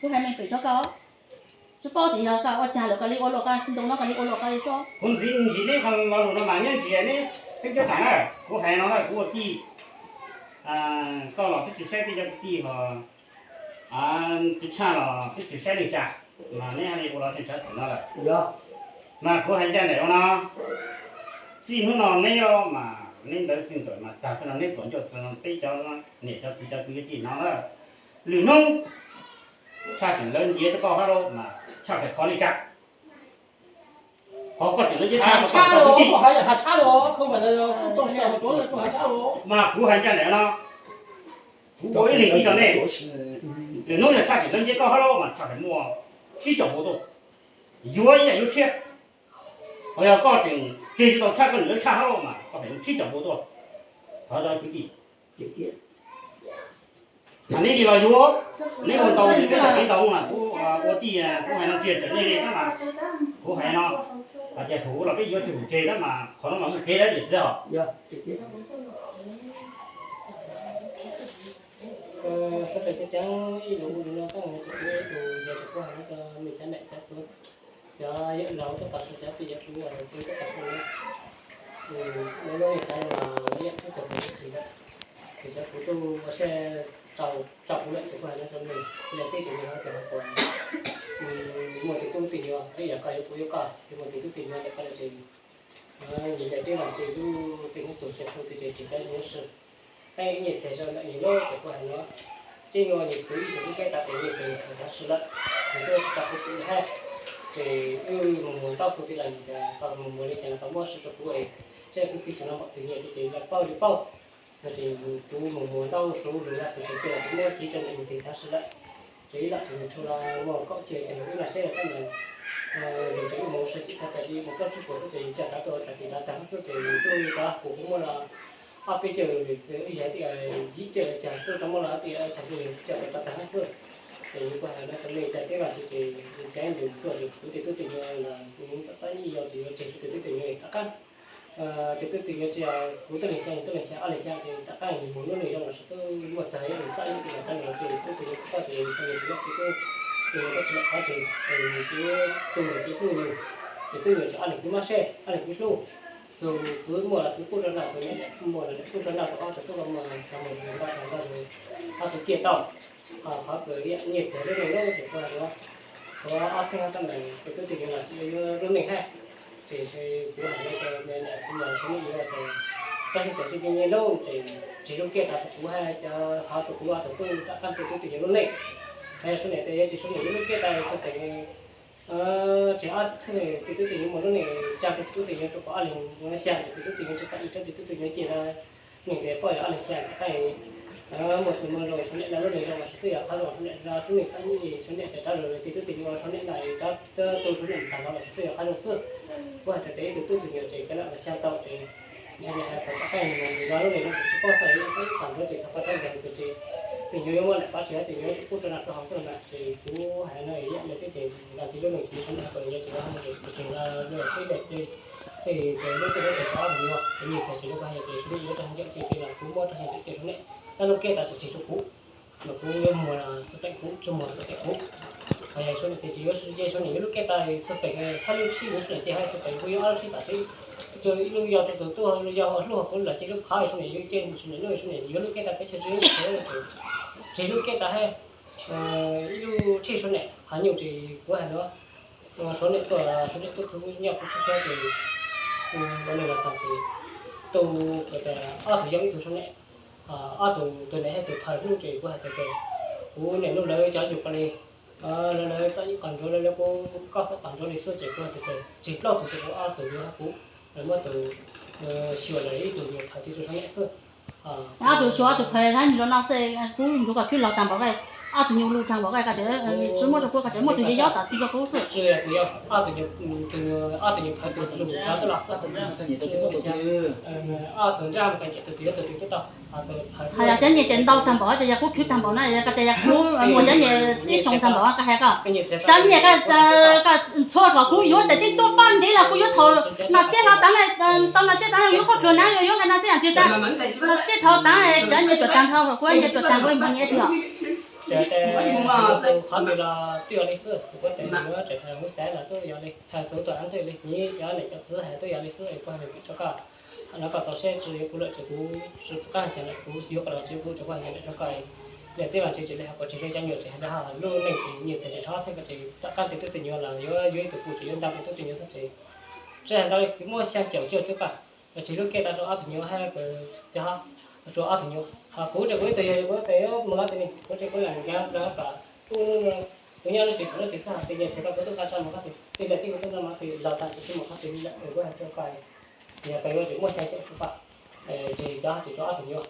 Kuv hais meej pem tso koj, tsis paub tias yog koj ua cas lawm koj li ua luaj koj ntoo no koj li ua luaj koj li xwb. Kuv ntxiv ntsis neb qhov lo lus no mas nyob ntsis neb xeeb coob tam na, kuv hais no na kuv ua tij, koj los twb tsis saib peb cov kwv tij ho txiv tshaj los twb tsis saib neej tsa, mas neb haj li ua los tseem tshav xwm no lawm. Mas kuv hais ncaj nraim ua no, txij hnub no neb os mas neb ntawd txij nkawm mas tag txij no neb tuam ncauj txog peb cov niam cov txiv cov kwv cov tij no lawm. Lwm hnub tshaj tseem lawv ntiav rau koj hab lauj mas tshaj feem qhov li cas. Qhov koj tseem lawv ntiav tshaj rau koj cov kwv tij. Mas kuv hais ncaj nraim no, kuv ua ib leeg tib rau nej, lwm hnub yog tshaj tseem lawv ntiav koj hab lauj mas tshaj feem muaj tsib caug npua tuaj, yuav ib yam yuav tshiab. Ho yog koj tseem tseg tsis tau tshaj koj niam lawv tshaj hab lauj mas koj feem tsib caug npua tuaj. Thov cov kwv tij, mas neb li los yuav, neb ua ntau li peb cov kev ntau mas kuv ua tij kuv hais no tsis yog tsawm nej li tab mas kuv hais no, hais tias hum los peb yuav tsis hum tseg tab mas qhov no mas muaj kev dab tsi txiv os. Ib lus ua li no tab tus yog tus kuv hais no rau nej cov niam cov txiv, cov yawm laus tab tom sawv cov tij cov kwv tij tab tom sawv lawm, lawv lub neej xav los ib yam tub tug tus txiv lawm, ces cov kuv tuaj ua siab rau kuv lawm ces kuv hais no rau nej, nej tib tug neeg no ces ho puas muaj tus tub tus nyuag, twb yog koj yuav kuv yuav koj, ces muaj tus tub tus nyuag lawm koj lawm ces nyias yam tib los ces lub tej hnub tuag ces hu tias ces tsis kav zoo si. Peb nyiaj txiag zoo ntawm nyias lub ces kuv hais no, tib nyuag nyias kwv ib tug lub peb tas ces nyiaj txiag nyias txav si lawm, nws tuaj tsis tau kuv kuv hab, ces wb mus mus ntau xu tij laug ces tau mus mus li ces los tau muab si rau kuv es, seb kuv kwv tij xyov no npaum twg nyiaj ces lawv paub li paub. No ces kuv mus mus ntau xu lug lawm ces txij los kuv muab txiv rau nws mus tig txav si lawm. Ces ib lam ces nws tshua los muaj kaum ceg ces wb lam seb tab mas yus ces wb mus sawv cev txog tas li mus plaub tsib puas xwb ces yus coj tav tuaj txog tim lawv tag xwb ces yus tuaj li tau kuv kuv muab los ob peb caug, ib yam tias yim caug cas tuaj tau muab los tias txog li yus coj tav tag xwb. Ces yus kuj hais no rau nej cov teb los ces yus ceev yus tuaj ces kuv tej tub tej nyuag los kuv txom txom nyem yog ces yuav tseg kuv tej tub tej nyuag tom qab. Ces tub tej nyuag tsis yog kuv tub leeg xya, yus tub leeg xya, ob leeg xya ces tom qab yus mus lub neej zoo los sawv twb muaj txag ib leeg txom nyem li tom qab no ces tub tej nyuag txom txom nyem xya yus tsis muaj txiv tub, ces yus tsis lam qhov twg es yus tub nyuag ces hlub yus, ces tub nyuag ces ob leeg kwv mob seb ob leeg kwv hlub. Txug txiv muaj los txiv pub rau noj, txug niam muaj los niam pub rau noj, txug ob tug tub los muaj los mus npaj npaj ob tug ciaj tau. Qhov kws nyiaj txiag lub neej lub ces kuv hais no, kuv ob txheeb ob rab meem ces tub tej nyuag los tsis yuav lub neej hab. Ces kuv hais no rau niam txiv los suav neej yuav tas, koj sib tawm tub tej nyuag lub ces tseg lub kiaj tas rau kuv hab, cov hov rau kuv ob tug tub rov qab rau tub tej nyuag lub neej. Hos yog suav neej tes yog tsis suav neej yuav lub kiaj tas txog tes tseg ob txheeb tes tub tej nyuag muaj lub neej tsa rau tub tej nyuag rau pom ob leeg xya tes tub tej nyuag tsis txom nyem rau tes tub tej nyuag ciaj na. Neeg tes paub yog ob leeg xya tes muaj txwg muaj zoo suav neej no lub neej zoo los sawv twb yog qhov zoo, suav neej no lub neej txom nyem suav neej tes rov zoo tes tub tej nyuag suav neej no rov tu suav neej tag los sawv twb yog qhov zoo xwb. Kuv hais tias tes ib tug tub tus nyuag ces kav lam los xya tau ces ntshai niam hais kom rov qab mus nws no lub neej no tes tsis paub xav yog xav ib qho ntsuav tes thov koj rov nkeeg tes ces tes nyuag yuav muab lam pab tseg tes nyuag tsis pub rau noj rau haus xwb na ces kuv hais no ib yam li teb ces nqa tes lub neej tsis suav neej kom yog tes los mus tes tes los lub teb tes tes tes lub teb tes rov mus no tes nyiaj txiag tes lub koj yog tes suav neej yuav rau ncaum tes tes los kuv muab rau ncaum tes suav neej, tab lub kiaj tas tsis tseg rau kuv. Mas kuv yuav muag xwb peem kuv, tsis muag xwb peem kuv. Hos yog suav neej tes tsis yuav, yog suav neej yuav lub kiaj tas xwb peem, hab lub tshib yuav suav neej ces hab xwb peem kuv yuav ob lub tshib tom tsev, tsuas ib lub yog rau tus tub, yog hlub kuv los ces lub qhov suav neej yuav cia suav neej lub, suav neej yuav lub kiaj tas peb tsis tseg, tseg lub kiaj tas hab ib lub tshib suav neej hab nyuj ces kuv hais no suav neej tuaj, suav neej tuaj khwv nyob kuv tshib suav ces ua neej los txog ces tu, ob tug yau ib tug suav neej, ob tug tus niam hab tus phaw hlub ces kuv hais tias kuv niam hlub lawv cov yug ko li, lawv lawv txom nyem kom ntsuav lawv lawv kuv kob txom kom ntsuav li xwb ces kuv hais tias tseg plaub tug ces kuv ob tug yug hab kuv, lawv muab tus xyuas lawv ib tug yug phaw tis rau suav neej xwb. Ob tug xyuas ob tug phaw hab nyuj rau no xwb, kuv ntsuav kom khwb los tag npaum koj, ob tug nyuj luj tag npaum koj, koj tias tsis muab rau kuv, koj tias muaj tus yau yau tas tis rau kuv xwb. Ob tug nyuj, ob tug nyuj phaw tus luj tag xwb los, ob tug nrab mus koj nyiam tus twg yuav tus twg twb tau. Hos yog cov nyiaj ces ntau tag npaum ces yog kuv khwv tag npaum no, yog koj tias yog kuv muaj cov nyiaj ib xyoo tag npaum koj hais koj, cov nyiaj koj, koj ntxhua kom kuv yuav tes tib tuaj poj ntiv los kuv yuav thaum no txij hlo tav no, tau no txij tav no yuav khaub dluag na, yuav yuav nqe no txij yam twg tas, no txij thaum tav cov nyiaj tuaj tag nrho, kuv nyiaj tuaj tag npaum nyiaj tiag. Ces qhov twg los twb yog li xwb, kuv kuj tseem yuav tseem hais lus xav los twb yog li, hais txog tus av ntej li, nyiv cov niam cov txiv hais twb yog li xwb, kuv hais lus rau koj. Qhov no koj txaus siab tsis yuav kuv lawm ces kuv tsis qab hais lawm, kuv yuav kom los tsis yuav kuv tsuas kuv hais lawm rau koj. Niam tij los tsis tsis li hais, kuv tsis zoo cov nyuam tsis hais li, lub neej tsis nyiam txiag tsis rho xwb, koj tsis rov qab tias twb tus nyuam los yuav yuav ib tug pum tsis yuav nta tias twb tus nyuam xwb ces tsis hais ntau li, kuv muab xya caum cuaj cuaj paj, tsis lub kiag tag rau ob tug nyuam hab, tsis, tsuas ob tug nyuam. Ho kuv tseem kuv ib tug yawg kuv tes mus no tes ni, kuv tseem kuv lam nkav plawv kom kuv nyob lub tsev xwb, lub tsev xwb, tes nyiam txiag koj kuv twb nqa tso mus qhov twg, tej niam tij kuv twb nqa mus qhov twg, laus tas kuv twb mus qhov twg li lawm, kuv hais rau koj, yog koj yuav tsum muaj xya caum cuaj paj, ces cov tsis rau ob tug nyuam.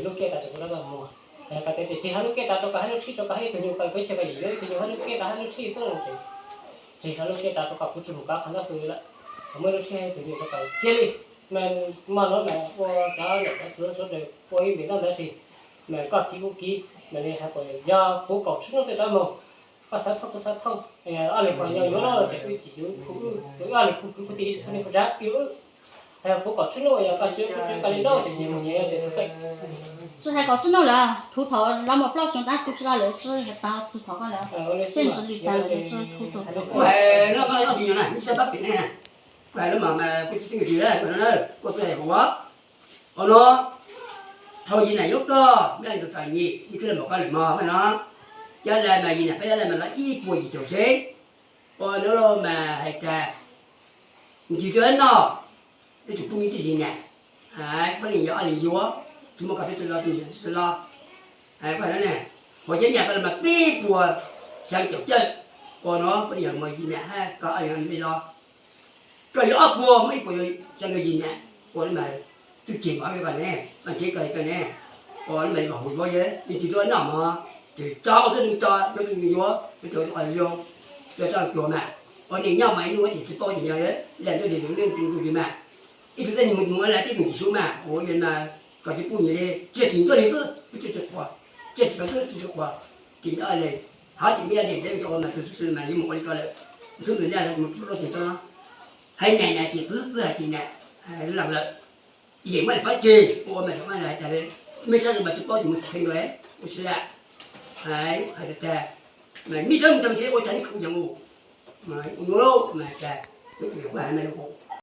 Lub kiag tas rau kuv rov qab mus, koj tias tsis tsis hab lub kiag tas rau koj hab lub tshib rau koj hab ib tug nyuam, koj peb tsis koj yim yuav ib tug nyuam hab lub kiag tas hab lub tshib xwb no ces tsis hab lub kiag tas rau koj, kuv tsis mus kov qhov ntawd xwb lawm. Kuv muab lub tshib hab ib tug nyuam rau koj cia li. Mas mog no mas ua cov niam cov txiv sawv daws ua ib ntim noj ntawd tsis, mas koj kiv kuv kiv, mas li hais tias yog kuv kaum tsib hnub twb rov mus, koj xav thauj kuv xav thauj, ob leeg pom yog yuav loj ces wb tsis yuav, kuv wb ob leeg kuv kwv kuv tij ib tug neeg kuv zab wb, kuv kaum tsib hnub yog koj tsis kuv tsis koj li loj ces nyias mus nyias ces xwb peb. Tsis hais kaum tsib hnub lawm, kuv thaum lawv mus plaub xyoo tab kuv tsis laj lawm, tsis hais tag tsis thov koj lawm, tej ntsis li tas lawm tsis kuv thaum. Kuv hais no koj ob tug nyuam na, neb saib pab pem ne, kuv hais no mas kuv tsis txeeb tsis lawm no, koj tsis hais kuv. Ua no, thaum yim nam yuav koj, mej tus txom nyem, yus twb los npaum koj lawm mog no. Cov lawv mas yim nam peb lawv mas los ib puas yim caum seb, ua no los mas hais tias, nws tsis tuaj noj, twb tsis pub nws tib si nam, pab leej yog ob leeg yuav, tsis muaj koj twb tsis los, tsis los. Koj hais no ne, hos cov nyam koj los mas peb puas xya caum cawj, ua no pab leej yog mas yim nam hab koj ob leeg li los. Koj yog ob puas muaj ib puas xya caum yim nam, ua no mas tub ceg mov rau koj ne, mas tsev koj li koj ne, ua no mas li mas hu vov yawg li tsis tuaj noj mov, ces tso ua tub neeg tso, yuav tub neeg yuav, yuav tub neeg yuav, tso tso tuag mas, ua neeg nyob mas ib hnub ces tsis paub ces nyob lawm ntuj li tus neeg tus tus mas, ib tug tej neeg mus mus lawm tej neeg tsis sub mas ua yawg mas koj tsis pub nyias li, tsis tim ntuj li xwb, tsis tsis qhuas, tsis tim koj xwb tsis tsis qhuas, tim nyob li, hab tim ntiaj teb ua mas tus xwb mas yeej mus ua li koj lawm, xwb tus ntiaj mus rau tsis tau no, hais nam nam tim xwb xwb hais tim nam, lam lawm, yeej muab li pab tseg ua mas tau mas hais tas li, mej sab mas tsis paub ces mus tsis kheev lawm, ua tsis lam, hais hais tas, mas mej sab mus tas mas tsis ua tsav neb khwv yees ua, ua nuav mas tas, kuv hais mas li